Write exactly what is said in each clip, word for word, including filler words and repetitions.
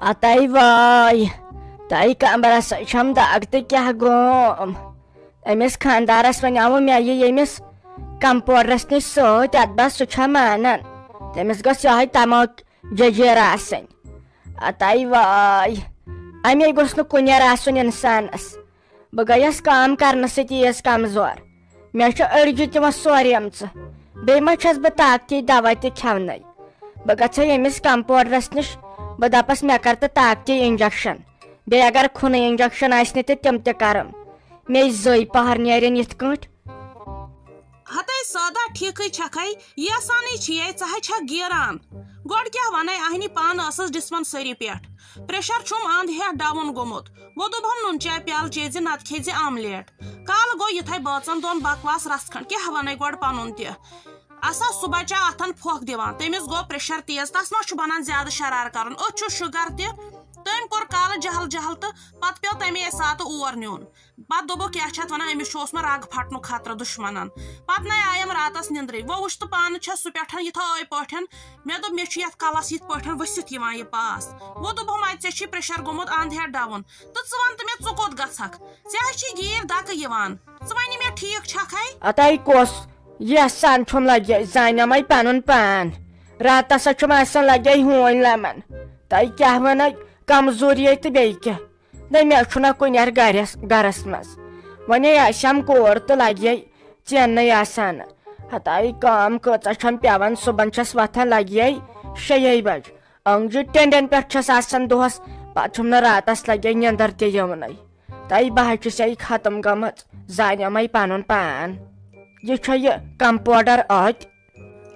اتَے واے، تَے کمبرس چھم دگ تہٕ کیٛاہ گوم۔ أمِس خاندارس وَنیٛاوٕ مےٚ یہِ ییٚمِس کمپوڈرس نِش سۭتۍ، اتھ بس سُہ چھا مانان؟ تٔمِس گٔژھ یِہوٚے تماک جٔجیٖر آسٕنۍ۔ اتَے واے، اَمے گوٚژھ نہٕ کُنیر آسُن انسانس۔ بہٕ گٔیَس کٲم کرنہٕ سۭتۍ ییٖژ کمزور۔ مےٚ چھُ أڈجہِ تہِ وۄنۍ سوریمژٕ۔ بیٚیہِ ما چھَس بہٕ طاقتی دوا تہِ کھٮ۪ونَے؟ بہٕ گژھٕ ییٚمِس کمپوڈرس نِش، بہٕ دَپَس مےٚ کر تہٕ طاقتی انجیکشن۔ بیٚیہِ اگر کھُنہٕ انجیکشن آسہِ نہٕ تہٕ تِم تہِ کرم۔ مے زٔے پہر نیرن یِتھ کٲٹھۍ۔ ہتے سادا ٹھیکٕے چھکھے، یژھانٕے چھیے، ژٕ ہے چھکھ گیران۔ گۄڈٕ کیٛاہ ونے، اہنی پانہٕ ٲسٕس ڈسپنسری پٮ۪ٹھ۔ پریشر چھُم اند ہیتھ ڈاوُن گوٚمُت۔ وۄنۍ دوٚپہم نُن چاے پیالہٕ چیزِ، نتہٕ کھیزِ آملیٹ۔ کالہٕ گوٚو یِتھے بٲژن دۄن بکواس رژھ کھنڈ، کیٛاہ ونے گۄڈٕ پنُن تہِ۔ اسا سُہ بچہ اتھن پھۄکھ دِوان، تٔمِس گوٚو پریشر تیز، تس ما چھُ بنان زیادٕ شرار کرُن، أتھۍ چھُ شُگر تہِ۔ تٔمۍ کوٚر کالہٕ جہل جہل تہٕ پتہٕ پیوٚو تمے ساتہٕ اور نیُن۔ پتہٕ دوٚپُکھ، کیٛاہ چھِ اتھ ونان، أمِس چھُ اوسمُت رگ پھٹنُک خطرٕ دُشمنن۔ پتہٕ نے آیم راتس نیندرٕے۔ وۄنۍ وُچھ تہٕ پانہٕ چھس سُہ پٮ۪ٹھن یِتھے پٲٹھۍ۔ مےٚ دوٚپ، مےٚ چھُ یتھ کلس یِتھ پٲٹھۍ ؤسِتھ یِوان یہِ پاس۔ وۄنۍ دوٚپہم، اتہِ ژےٚ چھُے پریشر گوٚمُت اند ہیتھ ڈاوُن۔ تہٕ ژٕ ون تہٕ مےٚ، ژٕ کوٚت گژھکھ؟ ژےٚ ہے چھی گیٖر دکہٕ یِوان۔ ژٕ ونہِ مےٚ، ٹھیٖک چھکھے؟ اتَے کۄس یژھان چھُم لگے زانیمے پنُن پان۔ راتس چھُم آسان لگے ہوٗنۍ لمن۔ تۄہہِ کیٛاہ ونَے، کمزوری تہٕ بیٚیہِ کیٛاہ؟ نہ، مےٚ چھُنہ کُنہِ گرس، گرس منٛز۔ وۄنۍ آسٮ۪م کور تہٕ لگے ژیننے آسان۔ ہتاے کٲم کۭژاہ چھم پٮ۪وان، صُبحن چھس وۄتھان لگے شیٚیے بج۔ أنگجہِ ٹینڈین پٮ۪ٹھ چھس آسان دۄہس، پتہٕ چھُم نہٕ راتس لگے نیندر تہِ یِونٕے۔ تۄہہِ بہٕ حظ چھُس یہِ ختم گٔمٕژ، زانیمے پنُن پان۔ یہِ چھا یہِ کمپوڈر اتہِ؟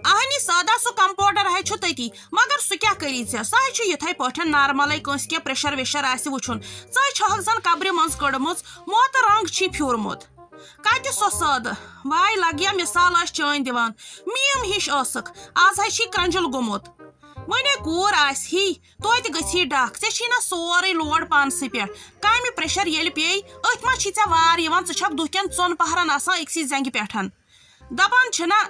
اہنی سادا، سُہ کمپوڈر ہے چھُ تٔتی، مگر سُہ کیٛاہ کری ژےٚ؟ سُہ ہے چھُ یِتھے پٲٹھۍ نارملے، کٲنٛسہِ کینٛہہ پریشر ویشر آسہِ وٕچھُن۔ ژٕ ہے چھہکھ زن قبرِ منٛز کٔڑمٕژ، موتہٕ رنٛگ چھی پھیوٗرمُت۔ کتہِ سۄ سٲدٕ؟ واے لگیا مثال ٲسۍ چٲنۍ دِوان، میٖم ہِش ٲسٕکھ، از ہے چھی کرنجل گوٚمُت۔ وۄنۍ ہے کوٗر آسہِ ہی، توتہِ گژھی ڈکھ، ژےٚ چھی نہ سورُے لوڈ پانسٕے پٮ۪ٹھ۔ کامہِ پریشر ییٚلہِ پیٚیہِ، أتھۍ منٛز چھی ژےٚ وار یِوان، ژٕ چھکھ دُہ کٮ۪ن ژۄن پہرن آسان أکسٕے زنگہِ پٮ۪ٹھ۔ دپان چھِنہ،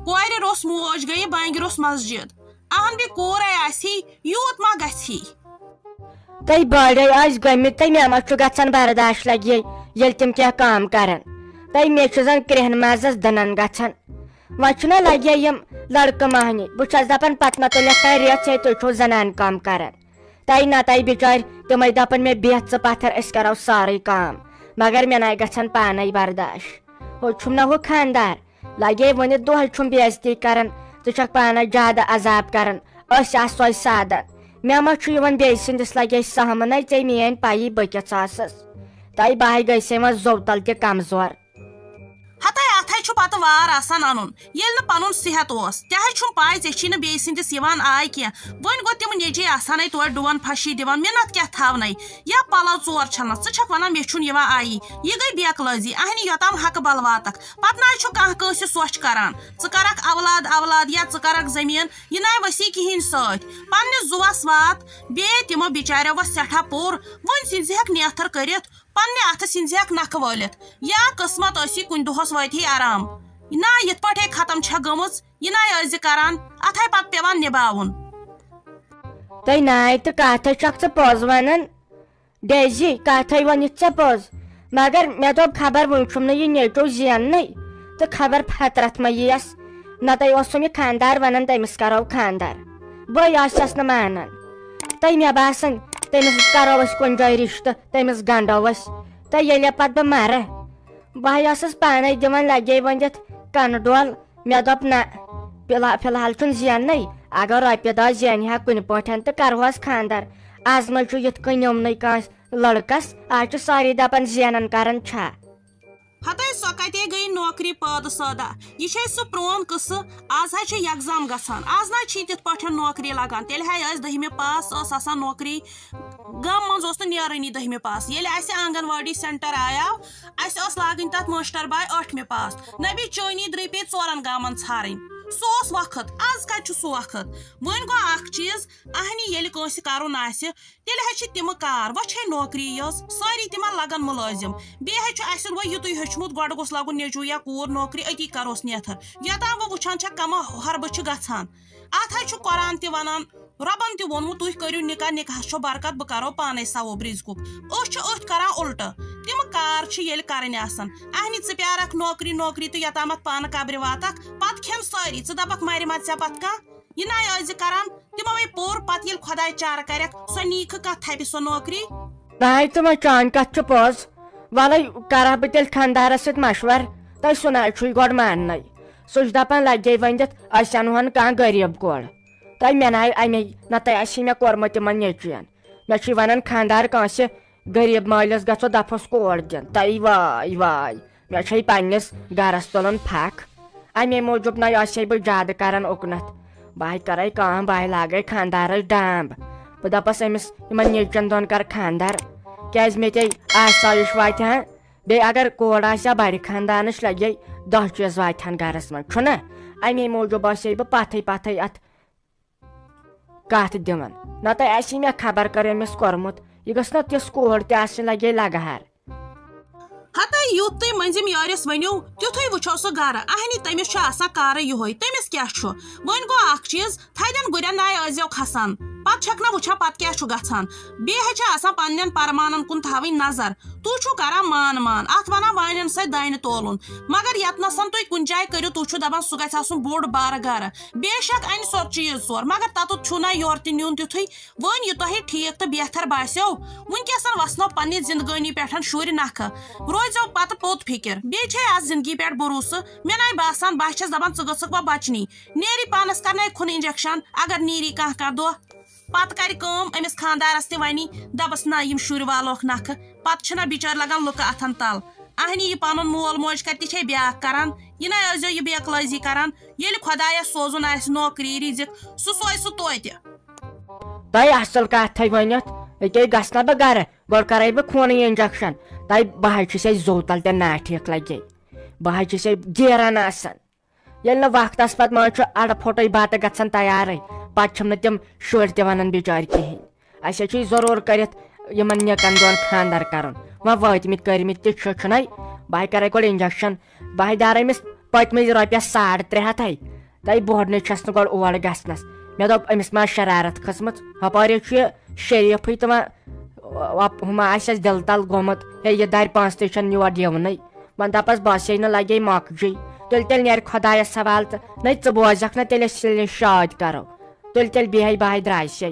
کورِ روٚس موج گٔیہِ، بنگہِ روٚس مسجد۔ اہن بے کوٗرے آسہِ ہی، یوٗت ما گژھِ ہی؟ تۄہہِ باڈے آسہِ گٔمٕتۍ تہٕ مےٚ ما چھُ گژھان برداش لگہِ ییٚلہِ تِم کینٛہہ کٲم کرن۔ تۄہہِ مےٚ چھُ زن کرٛیٚہن مازس دٕنن گژھان۔ وۄنۍ چھُنہ لگہِ یِم لڑکہٕ مہنی، بہٕ چھس دپان پتہٕ ما تُلٮ۪کھ تۄہہِ ریژھ ہے تُہۍ چھِو زنان کٲم کران۔ تۄہہِ نہ تۄہہِ بچٲرۍ تِمے دپان مےٚ بیٚہہ ژٕ پتھر، أسۍ کرو سٲرٕے کٲم، مگر مےٚ نَے گژھان پانے برداش۔ ہُہ چھُم نہ ہُہ خاندار، لگے وۄنہِ دۄہے چھُم بے عزتی کران، ژٕ چھکھ پانے زیادٕ عذاب کران، أسۍ آسوے سادن۔ مےٚ ما چھُ یِوان بیٚیہِ سٕنٛدِس لگے سہمنَے، ژےٚ میٲنۍ پَیی بہٕ کِژھ ٲسٕس۔ تۄہہِ بہے گٔژھے وۄنۍ زوتل تہِ کمزور۔ ہتے اتھے چھُ پتہٕ وار آسان انُن، ییٚلہِ نہٕ پنُن صحت اوس۔ تہِ ہے چھُم پاے ژےٚ چھی نہٕ بیٚیہِ سٕنٛدِس یِوان آے کینٛہہ۔ وۄنۍ گوٚو تِم نیٚچی آسانٕے توتہِ ڈُوَن پھشی دِوان، مِنت کیٛاہ تھاونَے؟ یا پَلو ژور چھَلنَس، ژٕ چھَکھ وَنان مےٚ چھُنہٕ یِوان آیی۔ یہِ گٔے بے عقلٲزی، اَہنہِ یوٚتام حقہٕ بَل واتَکھ۔ پَتہٕ نہ حظ چھُ کانٛہہ کٲنٛسہِ سۄچھ کَران۔ ژٕ کَرَکھ اولاد اولاد یا ژٕ کَرَکھ زٔمیٖن، یہِ نہ وَسی کِہیٖنۍ سۭتۍ۔ پنٛنِس زُوَس وات، بیٚیہِ تِمو بِچاریو وَس سٮ۪ٹھاہ پوٚر، وۄنۍ سِنزِ ہٮ۪کھ نیتھٕر کٔرِتھ۔ پننہِ اتھٕ سِنزِ ہٮ۪کھ نکھٕ وٲلِتھ۔ یا قٕسمت ٲسی کُنہِ دۄہس وٲتۍ ہے آرام۔ نہ یِتھ پٲٹھۍ ہے ختم چھےٚ گٔمٕژ، یہِ نہ ٲسۍ زِ کران، اتھے پتہٕ پٮ۪وان نِباوُن۔ تۄہہِ ناے تہٕ کتھ ہے چھکھ ژٕ پوٚز ونان۔ ڈیزی، کتھ ہے ؤنِتھ ژےٚ پوٚز۔ مگر مےٚ دوٚپ خبر وُنہِ چھُم نہٕ یہِ نیٚچو زیننٕے تہٕ خبر فطرت ما یِیَس۔ نتہٕ اوسُم یہِ خاندار ونان تٔمِس کرو خاندار۔ بٕے ٲسٕس نہٕ مانان۔ تہٕ مےٚ باسان تٔمِس کرو أسۍ کُنہِ جایہِ رشتہٕ۔ تٔمِس گنٛڈو أسۍ۔ تہٕ ییٚلہِ پتہٕ بہٕ مرٕ، بہٕ ہے ٲسٕس پانے دِوان لگے ؤنِتھ کنہٕ ڈول۔ مےٚ دوٚپ، نہ، فی الحال، فی الحال چھُنہٕ زیننٕے۔ اگر رۄپیہِ دہ زینہِ ہا کُنہِ پٲٹھۍ تہٕ کرہوس خانٛدر۔ از مہ چھُ یِتھ کٔنۍ یِمنٕے کٲنٛسہِ لڑکس۔ از چھِ سٲری دپان زینان کران چھا۔ ہتے سۄ کتے گٔیہِ نوکری پٲدٕ سٲدا؟ یہِ چھے سُہ پرون قصہٕ۔ از حظ چھِ یکزام گژھان۔ از نہ حظ چھِ تِتھ پٲٹھۍ نوکری لگان۔ تیٚلہِ حظ ٲسۍ دٔہمہِ پاس، ٲس آسان نوکری۔ گامہٕ منٛز اوس نہٕ نیرٲنی دٔہمہِ پاس۔ ییٚلہِ اسہِ آنگن واڑی سینٹر آیاو، اسہِ ٲس لاگٕنۍ تتھ ماسٹر باے ٲٹھمہِ پاس۔ نبی چٲنی درٕے پیٚیہِ ژورن گامن ژھارٕنۍ۔ سُہ اوس وقت، از کتہِ چھُ سُہ وقت؟ وۄنۍ گوٚو اکھ چیٖز، اہنہِ ییٚلہِ کٲنٛسہِ کرُن آسہِ، تیٚلہِ حظ چھِ تِمہٕ کار، وۄنۍ چھے نوکری یٲژ، سٲری تِمن لگن مُلٲزِم۔ بیٚیہِ حظ چھُ اَسہِ وۄنۍ یُتُے ہیوٚچھمُت، گۄڈٕ گوٚژھ لگُن نیٚچوٗ یا کوٗر نوکری، أتی کروس نیتھر۔ یوٚتام وۄنۍ وٕچھان چھکھ کمہٕ حربہٕ چھِ گژھان۔ اتھ حظ چھُ قرآن تہِ ونان، رۄبن تہِ ووٚنمُت، تُہۍ کٔرِو نکاح، نکاحس چھو برکت، بہٕ کرو پانے ثواب رزقُک۔ أسۍ چھِ أتھۍ کران الٹہٕ۔ تِم کار چھِ ییٚلہِ کرٕنۍ آسان۔ اہنہِ ژٕ پیارکھ نوکری، نوکری تہٕ یوٚتامتھ پانہٕ قبرِ واتکھ، پتہٕ کھٮ۪ن سٲری۔ ژٕ دپکھ مرِ مت ژےٚ پتہٕ کانٛہہ؟ یہِ نَے ٲسۍ زِ کران، تِمو ہے پوٚر، پتہٕ ییٚلہِ خۄداے چارٕ کرٮ۪کھ، سۄ نیٖکھٕ کانٛہہ تھپہِ سۄ نوکری۔ نَے تہٕ وۄنۍ چٲنۍ کتھ چھِ پوٚز۔ وَلَے کرٕ ہا بہٕ تیٚلہِ خانٛدارَس سۭتۍ مَشوَرٕ، تہٕ سُہ نَے چھُے گۄڈٕ ماننَے۔ سُہ چھُ دَپان لَگے ؤنِتھ أسۍ اَنہون کانٛہہ غریٖب کورِ۔ تہٕ مےٚ نَے اَمے، نَتہٕ آسہِ ہے مےٚ کوٚرمُت تِمَن نیٚچوِیَن۔ مےٚ چھُے وَنان خانٛدار کٲنٛسہِ غریٖب مٲلِس گژھو دَپہوس کور دِن۔ تَے واے واے، مےٚ چھے پنٛنِس گَرَس تُلُن پھَکھ۔ اَمے موٗجوٗب نَے آسہِ ہے بہٕ زیادٕ کَران اُکنَتھ۔ بہٕ ہَے کَرَے کٲم، بہٕ ہَے لاگَے خانٛدارَس ڈامب۔ بہٕ دَپَس أمِس یِمَن نیٚچوٮ۪ن دۄن کَر خانٛدار، کیٛازِ مےٚ تے آسایِش واتہِ ہا۔ بیٚیہِ اگر کورِ آسہِ ہا بَڑِ خانٛدانٕچ، لَگہِ ہے دَہ چیٖز واتہِ ہَن گَرَس منٛز، چھُنہ؟ اَمے موٗجوٗب آسے بہٕ پَتھَے پَتھَے اَتھ کَتھ دِوان۔ نَتہٕ آسہِ مےٚ خبر کَر أمِس کوٚرمُت۔ یہِ گٔژھ نہ تِژھ کور تہِ آسٕنۍ، لَگہِ ہے لَگہٕ ہار۔ ہتَے یُتھ تُہۍ مٔنٛزِم یٲرِس ؤنِو، تیُتھُے وٕچھو سُہ گَرٕ۔ اہنہِ، تٔمِس چھُ آسان کارٕے یِہوٚے، تٔمِس کیٛاہ چھُ؟ وۄنۍ گوٚو اَکھ چیٖز، تھدٮ۪ن گُرٮ۪ن نَے ٲسۍزیو کھسان۔ پتہٕ چھَکھ نہ وٕچھان پتہٕ کیٛاہ چھُ گژھان۔ بیٚیہِ حظ چھِ آسان پنٛنٮ۪ن پرمانن کُن تھاوٕنۍ نظر۔ تُہۍ چھِو کران مان مان، اتھ ونان وانٮ۪ن سۭتۍ دانہِ تولُن۔ مگر یتنسن تُہۍ کُنہِ جایہِ کٔرِو، تُہۍ چھِو دپان سُہ گژھِ آسُن بوٚڑ بارٕ گرٕ۔ بے شک انہِ سۄ چیٖز ژور، مگر تتُتھ چھُو نہ یورٕ تہِ نیُن تیُتھُے۔ وۄنۍ یہِ تۄہہِ ٹھیٖک تہٕ بہتر باسیو، وٕنکیٚسن وسنو پننہِ زندگٲنی پٮ۪ٹھ شُرۍ نکھٕ۔ روزیو پتہٕ پوٚت فکر۔ بیٚیہِ چھے اتھ زندگی پٮ۪ٹھ بھروسہٕ۔ مےٚ نَے باسان، بہٕ چھَس دپان ژٕ گٔژھکھ وۄنۍ بچنی۔ نیری پانس کرناے کھُن انجیکشن، اگر نیری کانٛہہ کانٛہہ دۄہ۔ پتہٕ کرِ کٲم، أمِس خانٛدارس تہِ ونی، دپس نہ، یِم شُرۍ والوکھ نکھٕ۔ پتہٕ چھِنہ بچٲرۍ لگان لُکہٕ اتھن تل۔ اہنہِ، یہِ پنُن مول موج کتہِ تہِ چھے بیاکھ کران۔ یہِ نَے ٲسۍزیو یہِ بے عقلٲزی کران۔ ییٚلہِ خۄدایس سوزُن آسہِ نوکری رِزق، سُہ سوزِ سُہ توتہِ۔ تۄہہِ اصل کتھے ؤنِتھ، ییٚکیٛاہ گژھٕ نہ بہٕ گرٕ، گۄڈٕ کرے بہٕ خوٗنٕے انجیکشن۔ تۄہہِ، بہٕ حظ چھُسے زوٗ تل تہِ ناٹھیٖک لگے، بہٕ حظ چھُسے گیران آسان۔ ییٚلہِ نہٕ وقتس پتہٕ منٛز چھُ اڑٕ پھوٚٹُے بتہٕ گژھان تیارٕے، پتہٕ چھِم نہٕ تِم شُرۍ تہِ ونان بچٲرۍ کِہینۍ۔ اسہِ حظ چھُ یہِ ضروٗر کٔرِتھ یِمن نیکن دۄن خانٛدر کرُن۔ وۄنۍ وٲتمٕتۍ کٔرمٕتۍ تہِ چھِ، چھُنَے؟ بہٕ ہاے کرے گۄڈٕ انجیکشن، بہٕ ہاے دارٕ أمِس پٔتمِس رۄپیس ساڑ ترٛےٚ ہتھے۔ تَے بوٚڑ نَے چھَس نہٕ گۄڈٕ اور گژھنَس۔ مےٚ دوٚپ، أمِس ما شرارت کھٔژمٕژ؟ ہُپٲرۍ حظ چھُ یہِ شریٖفٕے تہٕ وۄنۍ، وۄنۍ، ہُہ ما آسٮ۪س دِلہٕ تَل گوٚمُت، ہے، یہِ دَرِ پانٛژھ تہِ چھَنہٕ یور یِونٕے۔ وۄنۍ دَپَس، بَس یے نہٕ لَگے مۄکجی۔ تیٚلہِ، تیٚلہِ نیرِ خۄدایَس حوالہٕ تہٕ نَے ژٕ بوزَکھ نہ، تیٚلہِ أسۍ ییٚلہِ شاد کَرو۔ تیٚلہِ، تیٚلہِ بیٚہے بہٕ ہاے درٛایسے۔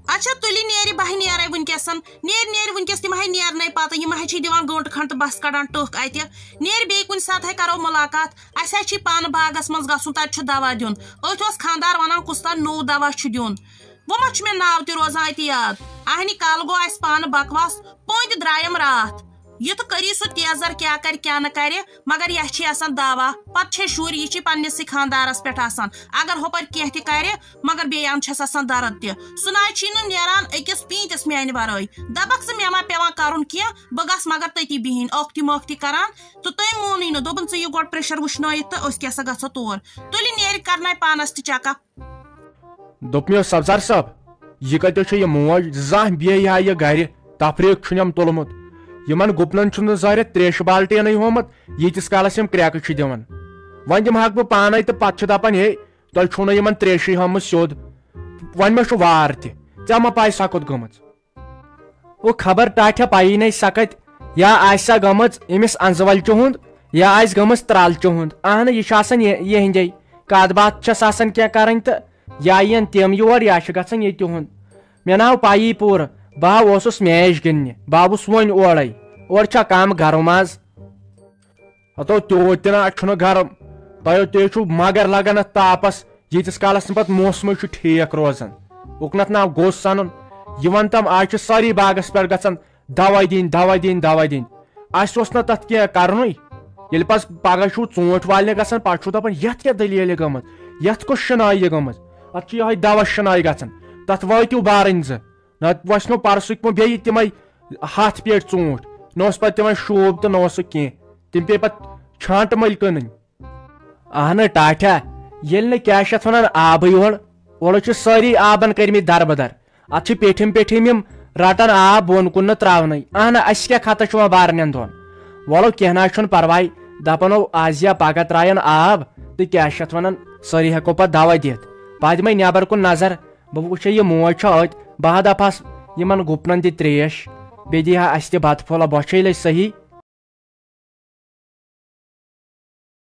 اچھا، تُلہِ نیرِ، بہٕ ہاے نیرے وٕنکیٚسَن۔ نیرِ، نیرِ وٕنکیٚس، تِم ہاے نیرنَے پَتہٕ، یِم ہاے چھِ دِوان گٲنٛٹہٕ کھنٛڈ تہٕ بَس کَڑان ٹٕکھ اَتہِ۔ نیرِ، بیٚیہِ کُنہِ ساتہٕ ہاے کَرو مُلاقات۔ اَسہِ حظ چھِ پانہٕ باغس منٛز گژھُن، تَتہِ چھُ دوا دیُن۔ أتھۍ اوس خانٛدار وَنان، کُس تام نوٚو دوا چھُ دیُن۔ وۄنۍ ما چھُ مےٚ ناو تہِ روزان اَتہِ یاد؟ اَہنہِ، کالہٕ گوٚو اَسہِ پانہٕ بکواس، پٔنٛدۍ درٛایم راتھ۔ یُتھ کٔری سُہ تیزر، کیٛاہ کرِ، کیٛاہ نہٕ کرِ، مگر یہِ چھِ آسان دوا۔ پتہٕ چھے شُرۍ، یہِ چھِ پننِسٕے خانٛدارس پٮ۪ٹھ آسان۔ اگر ہُپٲرۍ کینٛہہ تہِ کرِ، مگر بیٚیہِ اَنٛد چھَس آسان درد تہِ۔ سُہ نہ چھُے نہٕ نیران أکِس پیٖنتِس میانہِ ورٲے۔ دَپَکھ ژٕ، مےٚ ما پٮ۪وان کرُن کینٛہہ، بہٕ گژھٕ مگر تٔتی بِہِنۍ، ٲکھتی مٲکھتی کران۔ تہٕ تٔمۍ مونُے نہٕ، دوٚپُن، ژٕ یہِ گۄڈٕ pressure وٕچھنٲیِتھ تہٕ أسۍ کیٛاہ سا گژھو تور۔ تُلہِ نیرِ کرناے پانس تہِ check up۔ دوٚپمَے، سبزار صٲب، یہِ کَتہِ چھےٚ یہِ موج؟ زانٛہہ بیٚہہِ ہا یہِ گرِ، تفریٖق چھُن أمۍ تُلمُت۔ یِمن گُپنن چھُنہٕ زانٛہہ رٮ۪تھ تریشہِ بالٹیٖنٕے ہومُت، ییٖتِس کالس یِم کرٛٮ۪کہٕ چھِ دِوان۔ وۄنۍ دِمہٕ ہاکھ بہٕ پانے تہٕ پتہٕ چھِ دپان، ہے، تۄہہِ چھُو نہٕ یِمن تریشی ہٲومٕژ سیوٚد۔ وۄنۍ ما چھُ وار تہِ؟ ژےٚ ما پاے سۄ کوٚت گٔمٕژ؟ او خبر ٹاٹھیا پَیی نَے سۄ کَتہِ، یا آسہِ سۄ گٔمٕژ أمِس اَنزٕ وَلچہِ ہُنٛد، یا آسہِ گٔمٕژ ترٛالچہِ ہُنٛد۔ اہنہٕ، یہِ چھُ آسان یہِ، یِہِنٛدے۔ کَتھ باتھ چھَس آسان کینٛہہ کَرٕنۍ تہٕ یا یِیَن تِم یور، یا چھُ گژھان یہِ تِہُنٛد۔ مےٚ نہ آو پَیی پوٗرٕ، بہٕ ہا اوسُس match گِنٛدنہِ، بہٕ آوُس وۄنۍ اورَے۔ اورٕ چھا کَم گرم آز؟ ہتو، تیوٗت تہِ نہ چھُنہٕ گرم۔ تۄہہِ، تُہۍ چھِو مگر لگان اتھ تاپس، ییٖتِس کالس نہٕ پتہٕ موسمٕے چھُ ٹھیٖک روزان۔ اُکنتھ نہ گوٚژھ سنُن۔ یہِ ون تم، آز چھِ سٲری باغس پٮ۪ٹھ گژھان، دوا دِنۍ، دوا دِنۍ، دوا دِنۍ۔ اسہِ اوس نہ تتھ کینٛہہ کرنُے۔ ییٚلہِ پتہٕ پگاہ چھُو ژوٗنٛٹھۍ والنہِ گژھان، پتہٕ چھُو دپان، یتھ کیٛاہ دٔلیٖل یہِ گٔمٕژ؟ یتھ کۄس شِناے یہِ گٔمٕژ؟ اتھ چھِ یِہوٚے دوا شِناے گژھان۔ تتھ وٲتِو بارٕنۍ زٕ۔ نتہٕ وسنو پرسُک پٮ۪ٹھ بیٚیہِ تِمے ہتھ پیٹہِ ژوٗنٛٹھۍ۔ نہ اوس پتہٕ تِمن شوٗب تہٕ نہ اوس سُہ کینٛہہ۔ تِم پیٚیہِ پتہٕ چھانٹہٕ مٔلۍ کٕنٕنۍ۔ اہنہٕ ٹاٹھیا، ییٚلہِ نہٕ کیٛاہ چھِ اَتھ وَنان آبٕے یورٕ، اورٕ چھِ سٲری آبَن کٔرمٕتۍ دربٕدر۔ اَتھ چھِ پیٚٹھِم پیٚٹھِم یِم رَٹان آب بۄن کُن نہٕ ترٛاونٕے۔ اَہنہ، اَسہِ کیٛاہ خطہٕ چھُ وۄنۍ بارنٮ۪ن دۄن؟ وَلو کینٛہہ نہ حظ چھُنہٕ پَرواے، دَپان او آز یا پَگاہ ترٛایَن آب تہٕ کیٛاہ چھِ اَتھ وَنان، سٲری ہٮ۪کو پَتہٕ دَوا دِتھ۔ پَتہٕ دِمَے نٮ۪بَر کُن نظر، بہٕ وٕچھے یہِ موج چھا أتۍ، بہٕ ہا دَپہَس یِمَن گُپنَن تہِ ترٛیش، بیٚیہِ دی ہا اَسہِ تہِ بَتہٕ پھوٚلہ، بۄچھے لَجہِ صحیح۔